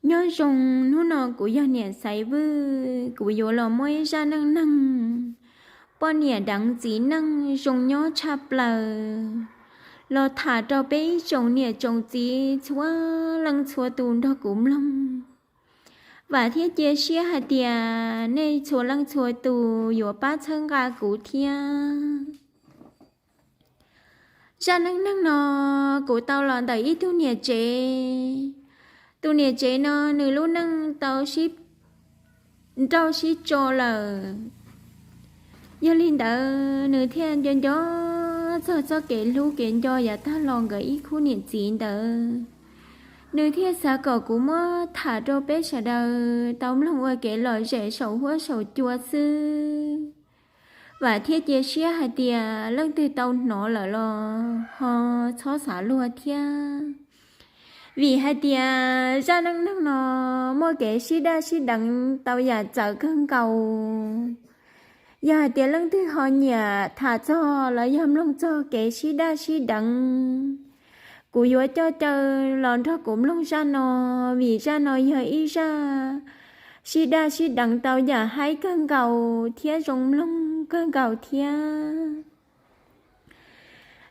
Nyob zoo, hnub no kuv yog niam Xaiv Vwj, kuv yuav los muaj ib zaj neej neeg poj niam deev txiv neej zoo nyob tshaj plaws los tham rau peb ib tsoom niam tsoom txiv txhua leej txhua tus nrog kuv mloog. Vam thiab cia siab hais tias nej txhua leej txhua tus yuav pab txhawb nqa kuv thiab. Zaj neej neeg no kuv tau los ntawm ib tug niam tsev. Tus niam tsev no nws lub neej tau sib nrauj sib tso lawm. Yog li ntawd nws thiaj nco nco txog txoj kev hlub kev nco yav tag los nkawd ib khub niam txiv ntawd. Nws thiaj xav kom kuv muab tham rau peb sawv daws tau mloog ua kev lom zem saum huab saum cua xwb. Vam thiab cia siab hais tias leej twg tau hnov lawm los ho txhob xav luag thiab. Vim hais tias zaj neej neeg no muaj kev sib daj sib deev tau yam txawv kawg nkaus. Yog hais tias leej twg ho nyiam tham txog los yog mloog txog kev sib daj sib deev, kuv yuav coj caw los nrog kuv mloog zaj no, vim zaj no yog ib zaj sib daj sib deev tau yam haib kawg nkaus thiab zoo mloog kawg nkaus thiab.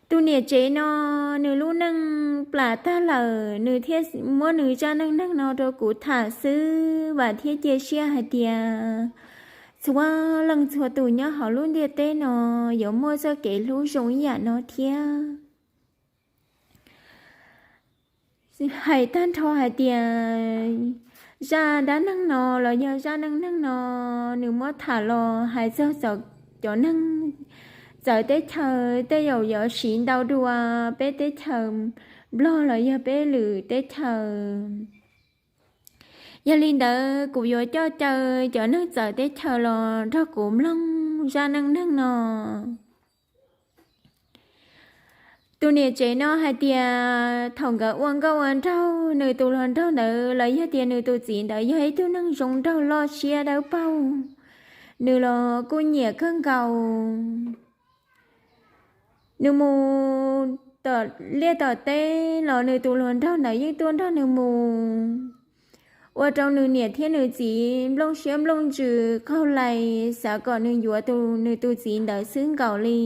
Tus niam tsev no nws lub neej plam tag lawm, nws thiaj muab nws zaj neej neeg no rau kuv tham xwb. Vam thiab cia siab hais tias txhua leej txhua tus nyob hauv lub ntiaj teb no yuav muaj txoj kev hlub zoo ib yam no thiab. Hais tag nrho hais tias zaj dab neeg no los yog zaj neej neeg no, nws muab tham los hais txog cov neeg txawv teb chaws, tej zaum yuav siv ntau dua peb teb chaws Nplog los yog peb lwm teb chaws. Yog li ntawd kuv yuav coj caw cov neeg txawv teb chaws los nrog kuv mloog zaj neej neeg no. Tus niam tsev no hais tias thaum nkawd ua nkauj ua nraug, nws tus hluas nraug ntawd los yog tias nws tus txiv ntawd yog ib tug neeg zoo nraug loj siab dawb paug. Nws los kuj nyiam kawg nkaus. Nws mus tom liaj tom teb los nws tus hluas nraug ntawd yeej tuaj nrog nws mus, ua rau nws niam thiab nws txiv nplooj siab nplooj ntsws qaug lais xav kom nws yuav tus nws tus txiv ntawd xwb nkaus li.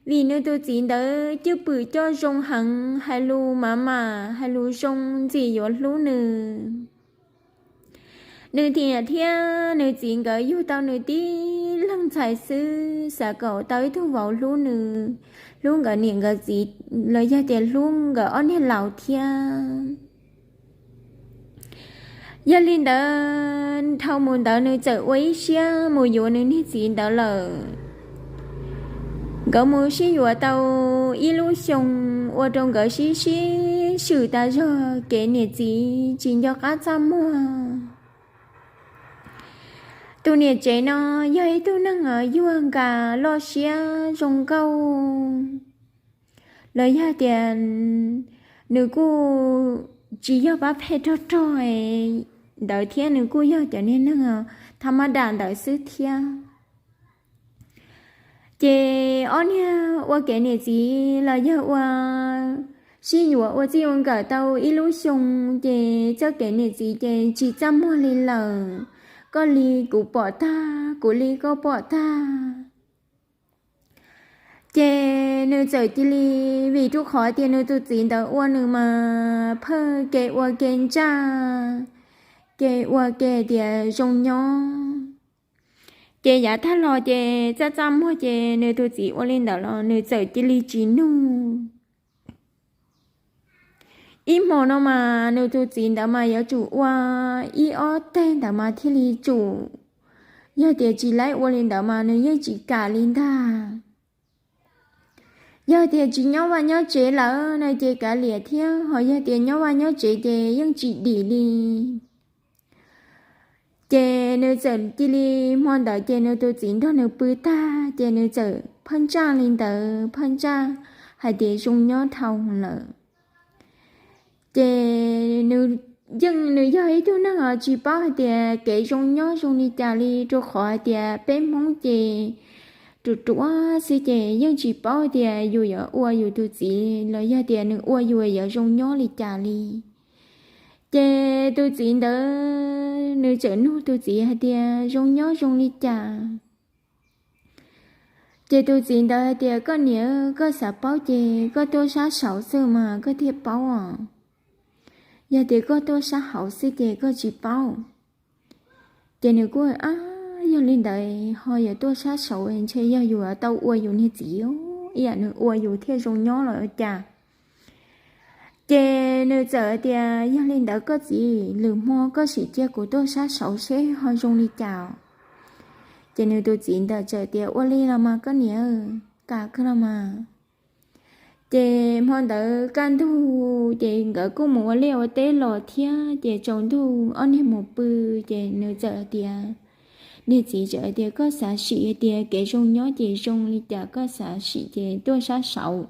Vim nws tus txiv ntawd cwj pwm coj zoo heev, hais lus mas mam, hais lus zoo, ntxim yuav hlub nws. Nws niam thiab nws txiv nkawd yug tau nws tib leeg ntxhais xwb, xav kom tau ib tug vauv hlub nws, hlub nkawd niam nkawd txiv, los yog tias hlub nkawd ob niag laus thiab. Yog li ntawd dhau mus ntawd nws txawm ua ib siab mus yuav nws niag txiv ntawd lawm. Nkawd mus sib yuav tau ib lub xyoo, ua rau nkawd sib sib swm tas zog, kev niam txiv tsis nco qab txaj muag. Tus niam tsev no yog ib tug neeg yuag nkas loj siab zoo nkauj, los yog tias nws kuj tsis yog pab phem rog rog ntawd thiab, nws kuj yog cov niag neeg thaj mab dam ntawd xwb thiab. Ces ob niag ua kev niam txiv los yog ua sib yuav ua txij ua nkawm tau ib lub xyoo, ces txoj kev niam txiv ces tsis txaj muag li lawm. Koj li kuv pom tag, kuv li koj pom tag. Ces nws txawm cia li, vim rau qhov tias nws tus txiv ntawd ua nws mas phawj ke ua ke ntsaj, ke ua ke tias zoo nyob. Ces yav tag los ces txaj txaj muag ces nws tus txiv ua li ntawd los nws txawm cia li tsis nug. Ib hmo no mas nws tus txiv ntawd mas yuav tsum ua ib ob teg ntawd mas thiaj li tsum. Yog tias tsis laib ua li ntawd mas nws yeej tsis kam li ntag. Yog tias tsis nyob vaj nyob tsev lawm no ces kav liam thiab, ho yog tias nyob vaj nyob tsev ces yeej tsis dim li. Ces nws txawm cia li, hmo ntawd ces nws tus txiv nrog nws pw tag ces nws txawm phawj ntsaj li ntawd, phawj ntsaj hais tias zoo nyob dhau lawm. Ces nws yeej, nws yog ib tug neeg os tsis paub hais tias kev zoo nyob zoo li cas li, rau qhov hais tias peb Hmoob ces ruam ruam xwb ces yeej tsis paub tias yus yuav ua yus tus txiv los yog tias nws ua yus yuav zoo nyob li cas li. Ces tus txiv ntawd nws txawm nug tus txiv hais tias, Zoo nyob zoo li cas? Ces tus txiv ntawd hais tias, Koj niam, koj xav paub ces koj tuaj sab saud xwb mas koj thiaj paub os. Yog tias koj tuaj sab hauv xwb ces koj tsis paub. Ces nws kuj, Ab, yog li ntawd ho yuav tuaj sab saud ntshe yog yus tau ua yus niag txiv, ib yam nws ua yus thiaj zoo nyob los cas. Ces nws txawm tias, Yog li ntawd koj txiv, lwm hmo koj sim cia kuv tuaj sab saud seb ho zoo li cas. Ces nws tus txiv ntawd txawm tias, Ua li los mas koj niam, kam kawg los mas. Ces hmo ntawd kaj ntug ces nkawd kuj mus ua liaj ua teb los thiab, ces tsaus ntuj ob niag mus pw. Ces nws txawm tias, niag txiv txawm tias, Koj xav sim tias kev zoo nyob ces zoo li cas koj xav sim ces tuaj sab saud.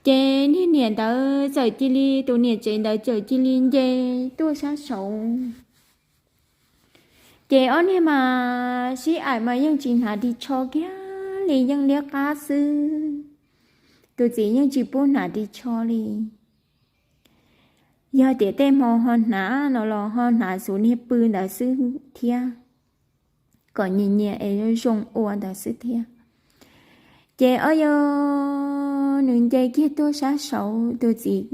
Ces niag niam ntawd txawm cia li, tus niam tsev ntawd txawm cia li nce tuaj sab saud. Ces ob niag mas sib aim mas yeej tsis hnav ris tsho kiag li, yeej liab qab xwb. Tus txiv yeej tsis pub hnav ris tsho li. Yog tias tej hmo ho hnav no los ho hnav xub niag pw ntawd xwb thiab, kom nyias nyias es zoo ua ntawd xwb thiab. Ces ob yog nws nce kiag tuaj sab saud, tus txiv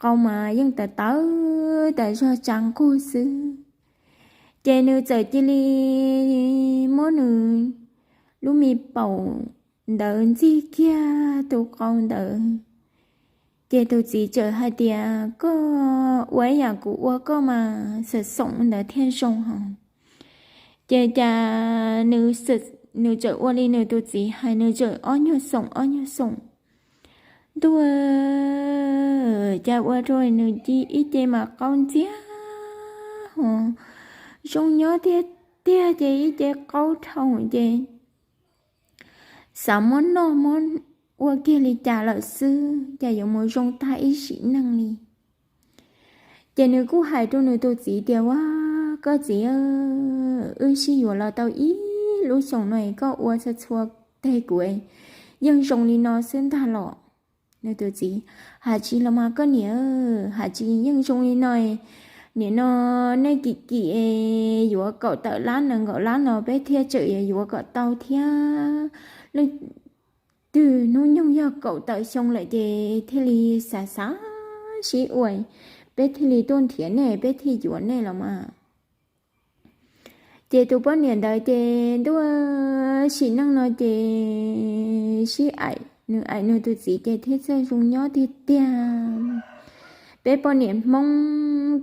qau mas yeej tawv tawv tas zog tsa nqug xwb. Ces nws txawm cia li muab nws lub me paum ntawd ntxig kiag tus qau ntawd. Ces tus txiv txawm hais tias, Koj ua ib yam kuv ua koj mas xav xoom ntawd thiaj zoo hos. Ces cas nws txawm ua li nws tus txiv hais, nws txawm ob nyuag xoom ob nyuag xoom. Ntuj, cas ua rau nws ib ce mas qaub ntxiag hos, zoo nyob tiag tiag, ces ib ce qaub dhau ces xav muab noj muab ua kiag li cas lawm xwb, cas yuav mus zoo tag ib sim neej li. Ces nws kuj hais rau nws tus txiv tias, Ua, koj txiv, wb sib yuav los tau ib lub xyoos no, koj ua txhua txhua teg kuv yeej zoo li no xwb ntag los? Nws tus txiv, Hais tsis los mas koj niam, hais tsis yeej zoo li no. Nim no nej kim kim yuav kaum tawm lab nees nkaum lab no peb thiaj tseem yuav kom tau thiab. Leej twg hnub nyoog yog kaum tawm xyoo lawm ces thiaj li xav xav sib ua, peb thiaj li tuaj nrhiav nej, peb thiaj yuav nej los mas. Ces tus poj niam ntawd ces ntuj, sim neej no ces sib aim, nws aim nws tus txiv ces thiaj txawj zoo nyob tiag tiag. Peb poj niam Hmoob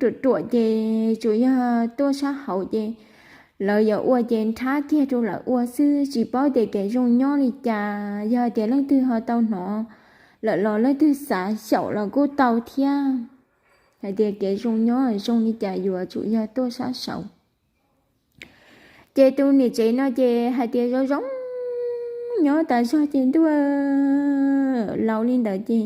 ruam ruam ces tsuas yog tuaj sab hauv ces lawv yuav ua ces nrhab kiag rau lawv ua xwb, tsis paub tias kev zoo nyob li cas. Yog tias leej twg ho tau hnov lawm los leej twg xav xyaum los kuj tau thiab, hais tias kev zoo nyob zoo li cas yuav tsum yog tuaj sab saud. Ces tus niam tsev no ces hais tias zoo zoo nyob tas zog ces ntuj, laus li ntawd ces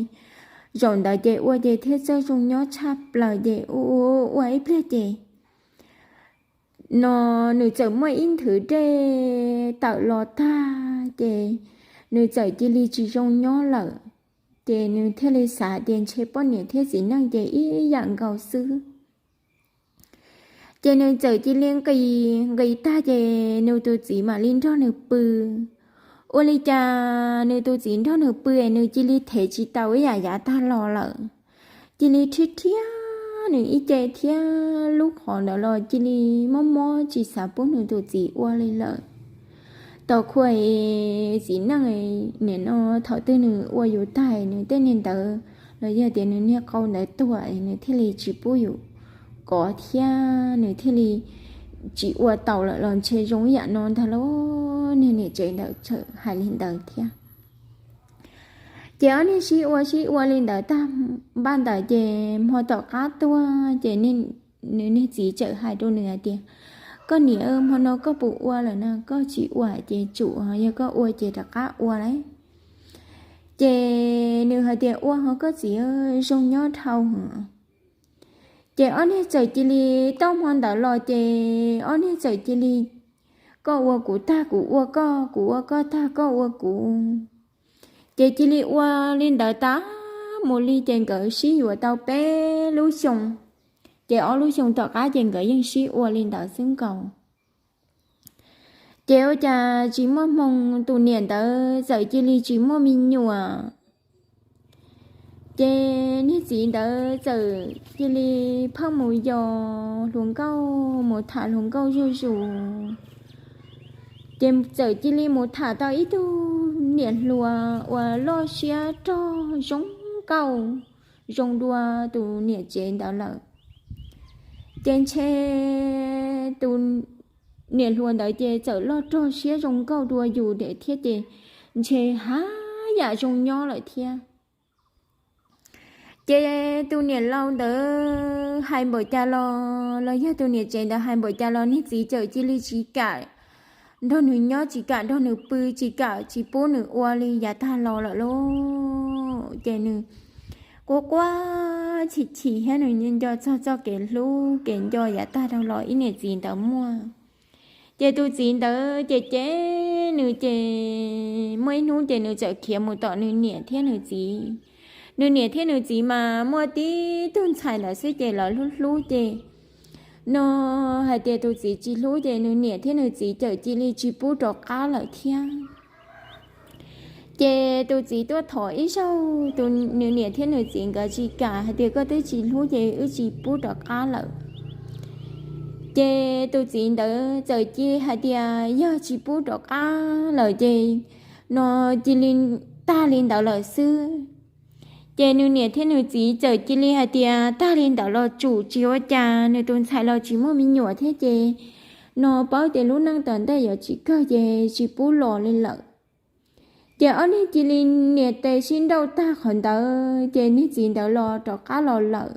zaum ntawd ces ua ces thiaj txawj zoo nyob tshaj plaws ces ua ua ib pliag ces no nws txawm muaj ib nthwv dej tawm los tag ces nws txawm cia li tsis zoo nyob lawm. Ces nws thiaj li xav tias ntshe poj niam thiab txiv neej ces ib yam nkaus xwb. Ces nws txawm cia li nqis nqis tag ces nws tus txiv mam li nrog nws pw. Ua li cas nws tus txiv nrog nws pw es nws cia li thev tsis tau ib yam yav tag los lawm, cia li rhiab rhiab nws ib ce thiab lub qhov ntawd los cia li mob mob tsis xav pub nws tus txiv ua li lawm. Tau khua txiv neej, nim no thaum twg nws ua yus tag nws tej niag ntawd los yog tias nws niag qau ntawd tuag nws thiaj li tsis pub yus kov thiab nws thiaj li tsis ua tau lawm los ntshe zoo ib yam no ntag lauj. Niag niam tsev ntawd txawm hais li ntawd thiab. Ces ob niag sib ua sib ua li ntawd tag npaj ntawd ces hmo tom qab tuaj ces nws niag txiv txawm hais rau nws hais tias, Koj niam, hmo no koj puas ua lawm na? Koj tsis ua ces tsum, yog koj ua ces rov qab ua lauj. Ces nws hais tias, Ua hov koj txiv, zoo nyob dhau hov. Ces ob niag txawm cia li, tau hmo ntawd los ces ob niag txawm cia li, koj ua kuv tag kuv ua koj, kuv ua koj tag koj ua kuv. Ces cia li ua li ntawd tas mus li ces nkawd sib yuav tau peb lub xyoo. Ces ob lub xyoo tom qab ces nkawd yeej sib ua li ntawd xwb nkaus. Ces ua cas tsis muaj hmoo, tus niam ntawd txawm cia li tsis muaj me nyuam. Ces niag txiv ntawd txawm cia li pheej mus yos hluas nkauj, mus tham hluas nkauj zuj zus. Ces txawm cia li mus tham tau ib tug niam hluas uas loj siab rog zoo nkauj, zoo dua tus niam tsev ntawd lawm. Ces ntshe tus niam hluas ntawd ces txawm loj rog siab zoo nkauj dua yus thiab ces ntshe haj yam zoo nyob lawm thiab. Ces tus niam laus ntawd hais npaum cas los, los yog tus niam tsev ntawd hais npaum cas los niag txiv txawm cia li tsis kam nrog nws nyob, tsis kam nrog nws pw, tsis kam, tsis pub nws ua li yav tag los lawm lauj. Ces nws quaj quaj chim chim thiab nws nco txog txoj kev hlub kev nco yav tag dhau los ib niam txiv ntawd muaj. Ces tus txiv ntawd ces cem nws ces muaj ib hnub ces nws txawm khiav mus tom nws niam thiab nws txiv. Nws niam thiab nws txiv mas muaj tib tug ntxhais ntawd xwb ces lawv hlub hlub ces no hais tias tus txiv tsis hlub ces nws niam thiab nws txiv txawm cia li tsis pub rov qab lawm thiab. Ces tus txiv tuaj thov ib zaug, tus, nws niam thiab nws txiv nkawd tsis kam hais tias koj twb tsis hlub ces wb tsis pub rov qab lawm. Ces tus txiv ntawd txawm cia hais tias yog tsis pub rov qab lawm ces no cia li tag li ntawd lawm xwb. Ces nws niam thiab nws txiv txawm cia li hais tias tag li ntawd los tsum, tsis ua cas, nws tus ntxhais los tsis muaj me nyuam thiab ces no paub tias lub neej tom ntej yuav tsis kawg ces tsis pub los li lawm. Ces ob niag cia li nias tes sib nrauj tag qhov ntawd ces niag txiv ntawd los rov qab los lawm.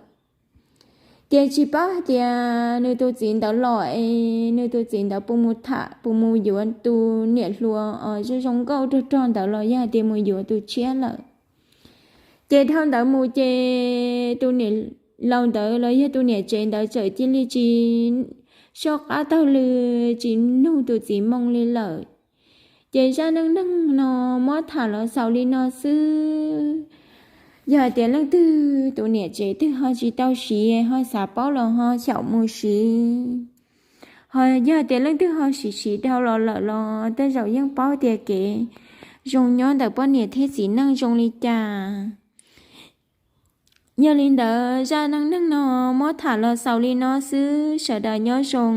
Ces tsis paub hais tias nws tus txiv ntawd los es nws tus txiv ntawd puas mus tham, puas mus yuav tus niam hluas zoo zoo nkauj rog rog ntawd los yog hais tias mus yuav tus tshiab lawm. Ces dhau ntawd mus ces tus niam laus ntawd los yog tus niam tsev ntawd txawm cia li tsis soj qab taug lw, tsis nug tus txiv moo li lawm. Ces zaj neej neeg no muab tham los xaus li no xwb. Yog hais tias leej twg tus niam tsev twg ho tsis tau siv ho xav paub los ho xyaum mus siv. Ho yog tias leej twg ho siv siv dhau los lawm los tej zaum yeej paub tias kev zoo nyob ntawm poj niam thiab txiv neej zoo li cas. Yog li ntawd zaj neej neeg no muab tham los xaus li no xwb, sawv daws nyob zoo.